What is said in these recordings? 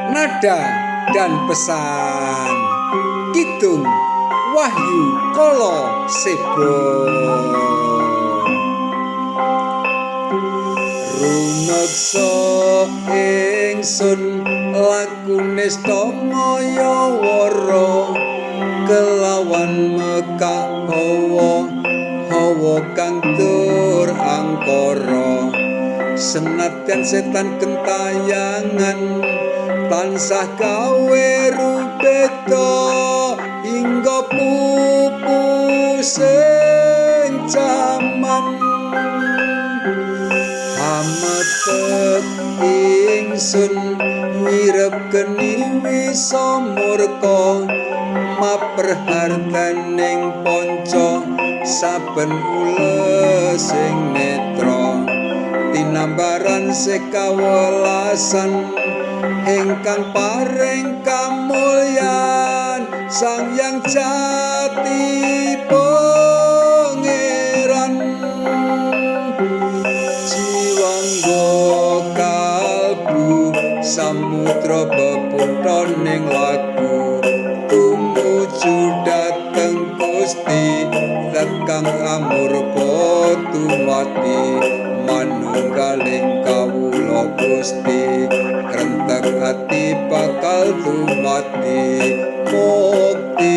Nada dan pesan Kidung Wahyu Kala Seba. Rumeksa ingsun lakune nistha wara kelawan mekak hawa hawa kang tur angkara. Senadyan setan kentayangan tansah gawe rubeda hingga pupus ing jaman. Ametek ingsun nyirep geni wisa murka maperhartaning panca saben ules ing netra. Tinambaran sekawelasan ingkang paring kamulyan Sang Hyang Jati Pangeran. Jiwangga kalbu samudra pepuntoning lagu tumuju dhateng Gusti Zat kang amurpa tumati manunggaling kawula Gusti. Krentek ati bakal dumati mukti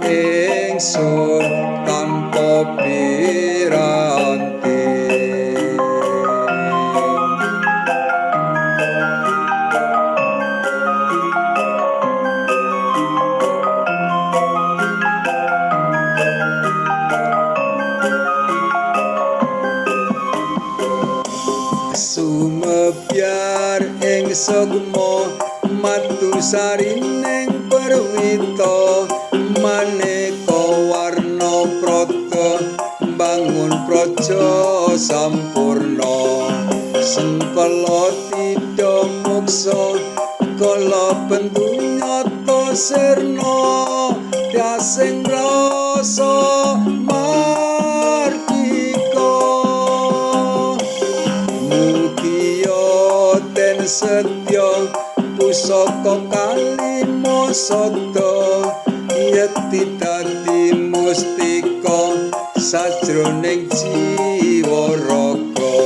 ingsun tanpa piranti. Sumebyar ing sukma matu sarining perwita maneka warna prada mbangun praja sampurna. Sengkala tidha muksa kala bentu nyata sirna dasing rasa mardika. Mugia ten setya pusaka kalima sada yekti dadi mustika sajroning jiwa raga.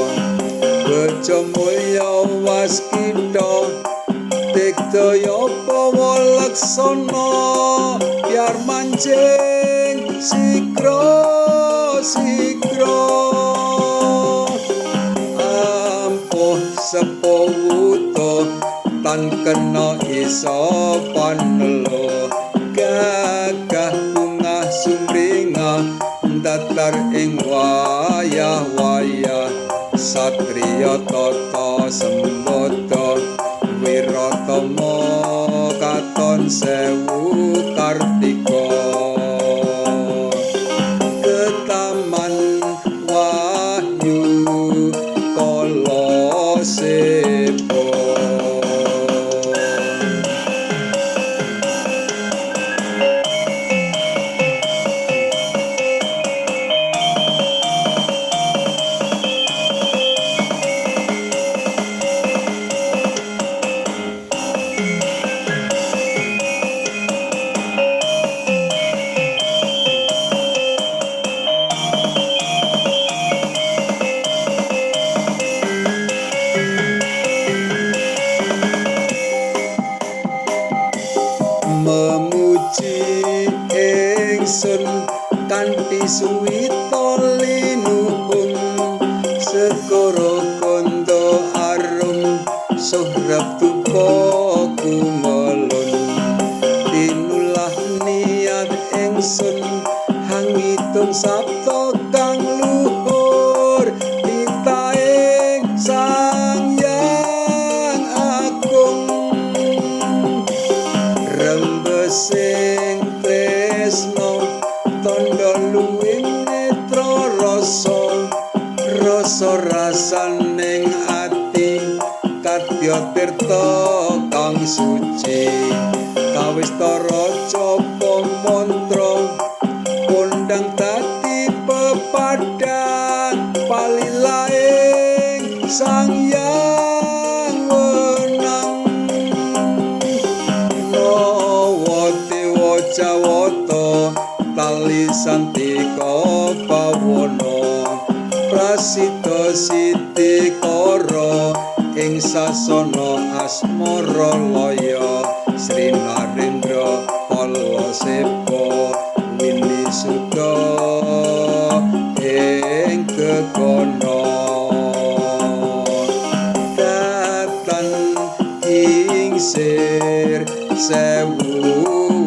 Bejo mulya waskita digdaya pawa laksana biar mancing sikra sikra. Ampuh sepo wuta tan kena isa panelo gagah bungah sumringah datar ing wayah-wayah. Satriya tata sembada wiratama katon sewu kartika. Ketaman Wahyu Kala Seba. Memuji ingsun kanthi suwita linuhun segara kandha arum suhrep dupa kumelun. Tinulah niat ingsun hangitung sabda kang luhur. Kaya tirta kang suci kawistara japa mantra kondang dadi pepadang palilaing Sang Hyang Wenang. Nawa dewa Jawata tali santika bawana prasida sitikara ing sasana asmara laya Sri Narendra Kala Sepa winisuda ing gegono datan kingsir 1000.